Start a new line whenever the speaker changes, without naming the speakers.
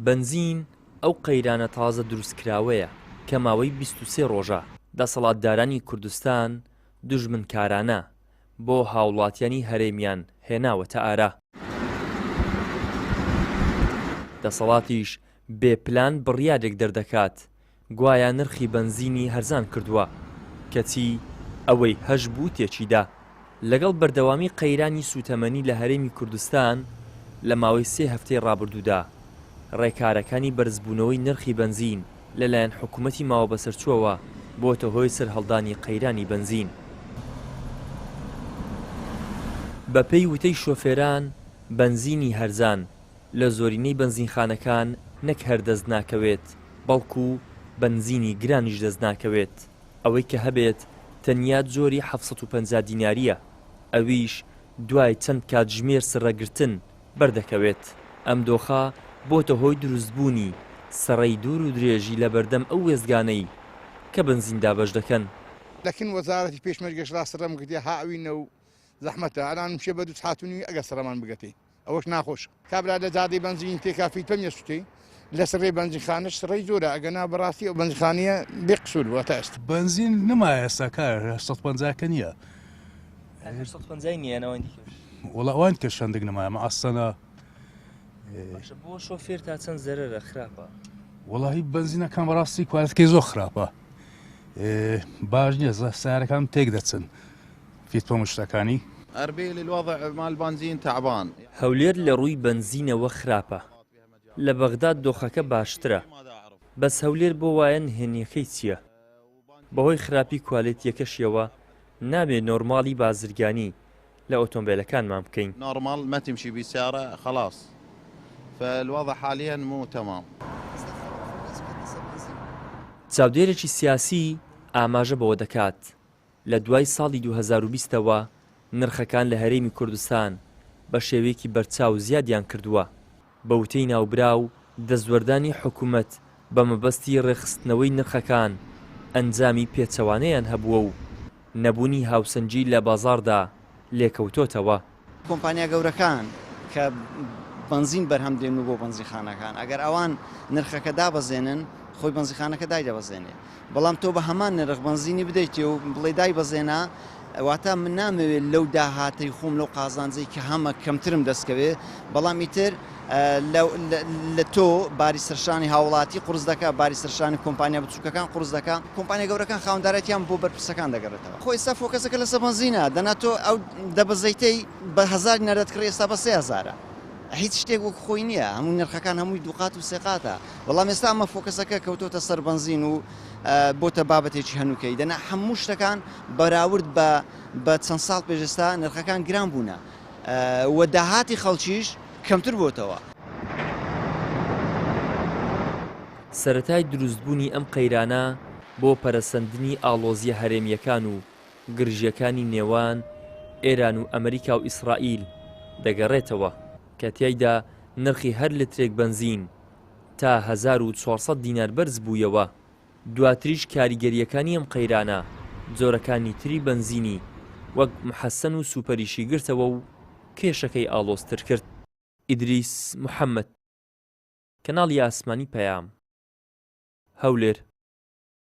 بەنزین ئەو قەیرانە تازە دروستکراوەیە کە ماوەی 23 ڕۆژە دەسەڵاتدارانی کوردستان دوژمنکارانە بۆ هاوڵاتیانی هەرێمیان هێناوەتە ئارا. دەسەڵاتیش بێ پلان بڕیارێک دەردەکات گوایا نرخی بەنزینی هەرزان کردووە، کەچی ئەوەی هەشبوو تێکیدا. لەگەڵ بەردەوامی قەیرانی سووتەمەنی لە هەرێمی کوردستان لە ماوەی سێ هەفتەی ڕابردوودا، ڕێکارەکانی بەرزبوونەوەی نرخی بەنزین لەلایەن حکومەتی ماوەبەسەرچووەوە بۆتە هۆی سەرهەڵدانی قەیرانی بەنزین. بەپێی وتەی شۆفێران، بەنزینی هەرزان لە زۆرینەی بەنزینخانەکان نەک هەر دەست ناکەوێت، بەڵکو بەنزینی گرانیش دەست ناکەوێت، ئەوەی کە هەبێت تەنیا جۆری 750 دینارییە، ئەویش دوای چەند کاتژمێر سڕەگرتن بەردەکەوێت. ئەم دۆخە بۆتە هۆی دروستبوونی سڕەی دوور و درێژی لەبەردەم ئەو وێستگانەی کە بەنزین دابەش دەکەن.
لەکن وەزارەتی پێشمەرگەش ڕا سڕەم گرتیە هاوینە و زەحمەتە ئەلان مشێ بە دوو سعات و نیوی ئەگەر سڕەمان بگەتێ. ئەوەش ناخۆشە کابرا لە جادەی بەنزین تێکا فیتەم یەسوتێ لەسەر ڕێی بەنزینخانەش سڕەی زۆرە ئەگەنا بەڕاستی ئەو بەنزینخانەیە بێ قسوور بووە تا ئێستا.
بەنزین نەمایە ئێستا کار 150 کە نییە.
هەر 150 نییە یان ئەوانی دیکەش؟
وەڵا ئەوانی دیکەش هەندێک نەمایە مەعەسەنە.
باشە بۆ شۆفێر تا چەند زەرەرە خراپە؟
وەڵاهی بەنزینەکان بەڕاستی کوالتەکەی زۆر خراپە باش نییە سیارەکان تێک دەچن. فیتۆم و شتەکانی.
ئەربیل الوضع مال بنزین تعبان.
هەولێر لە ڕووی بەنزینەوە خراپە لە بەغداد دۆخەکە باشترە بەس هەولێر بۆ وایە نهێنیەکەی چیە بەهۆی خراپی کوالێتیەکەشیەوە نابێ نۆرماڵی بازرگانی لە ئۆتۆمبێلەکانمان بکەین.
نۆرمال ما تمشي بسيارة خلاص فالوضع حاليا مو تمام.
چاودێرێکی سیاسی ئاماژە بەوە دەکات، لە دوای ساڵی 2020 ەوە نرخەکان لە هەرێمی کوردستان بە شێوەیەکی بەرچاو زیادیان کردووە، بە وتەی ناوبراو دەستوەردانی حکومەت بە مەبەستی ڕێکخستنەوەی نرخەکان ئەنجامی پێچەوانەیان هەبووە و نەبوونی هاوسەنگی لە بازاڕدا لێکەوتۆتەوە.
کۆمپانیا گەورەکان کە بەنزین بەرهەم دێنن و بۆ بەنزینخانەکان ئەگەر ئەوان نرخەکە دابەزێنن خۆی بەنزینخانەکە دایدەبەزێنێ بەڵام تۆ بە هەمان نرخ بەنزینی بدەیتێ و بڵێ دایبەزێنە واتە من نامەوێت لەو داهاتەی خۆم لەو قازانجەی کە هەمە کەمترم دەستکەوێ بەڵام ئیتر لە تۆ باری سەرشانی هاوڵاتی قورس دەکا باری سەرشانی کۆمپانیا بچووکەکان قورس دەکا کۆمپانیا گەورەکان خاوەندارێتیان بۆ بەرپرسەکان دەگەڕێتەوە خۆ ئێستا فۆکەسەکە لەسەر بەنزینە دەنا تۆ ئەو دەبە زەیتەی بە هەزار دینار دەتکڕی ئێستا بە 3000ە هیچ شتێک وەک خۆی نییە هەموو نرخەکان هەمووی دووقات و سێقاتە بەڵام ئێستا ئەمە فۆکەسەکە کەوتۆتە سەر بەنزین و بۆتە بابەتێکی هەنووکەی دەنا هەموو شتەکان بەراورد بە بە چەند ساڵ پێش ئێستا نرخەکان گران بوونە و داهاتی خەڵکیش کەمتر بۆتەوە.
سەرەتای دروستبوونی ئەم قەیرانە بۆ پەرەسەندنی ئاڵۆزییە هەرێمییەکان و گرژییەکانی نێوان ئێران و ئەمریکا و ئیسرائیل دەگەڕێتەوە کە تیایدا نرخی هەر لترێک بەنزین تا 1400 دینار بەرزبوویەوە، دواتریش کاریگەرییەکانی ئەم قەیرانە جۆرەکانی تری بەنزینی وەک محەسەن و سوپەریشی گرتەوە و کێشەکەی ئاڵۆزتر کرد. ئیدریس محەمەد، کەناڵی ئاسمانی پەیام، هەولێر.